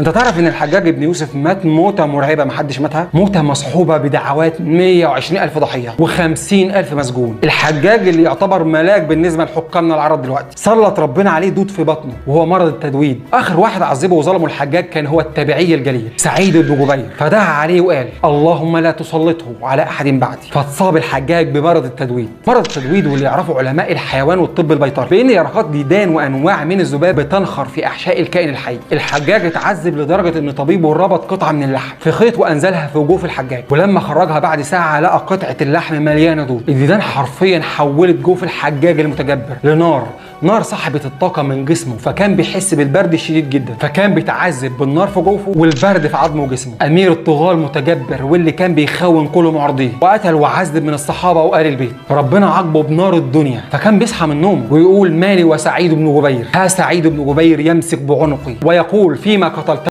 انت تعرف ان الحجاج بن يوسف مات موته مرعبة محدش ماتها، موته مصحوبه بدعوات 120 الف ضحية و50 الف مسجون. الحجاج اللي يعتبر ملاك بالنسبة لحكامنا العرب دلوقتي، سلط ربنا عليه دود في بطنه وهو مرض التدويد. اخر واحد عذبه وظلمه الحجاج كان هو التابعي الجليل سعيد بن جبير، فدعا عليه وقال اللهم لا تسلطه على احد بعدي. فاتصاب الحجاج بمرض التدويد. مرض التدويد واللي يعرفه علماء الحيوان والطب البيطري بان يرقات ديدان وانواع من الذباب بتنخر في احشاء الكائن الحي. الحجاج اتعذب لدرجة ان طبيبه ربط قطعه من اللحم في خيط وانزلها في جوف الحجاج، ولما خرجها بعد ساعة لقى قطعه اللحم مليانة دود. الديدان حرفيا حولت جوف الحجاج المتجبر لنار، نار سحبت الطاقة من جسمه، فكان بيحس بالبرد الشديد جدا، فكان بيتعذب بالنار في جوفه والبرد في عظمه وجسمه. امير الطغاة المتجبر واللي كان بيخون كل معارضيه وقتل وعذب من الصحابة وآل البيت، ربنا عاقبة بنار الدنيا، فكان بيصحى من نومه ويقول مالي وسعيد بن جبير، ها سعيد بن جبير يمسك بعنقي ويقول فيما قتلت.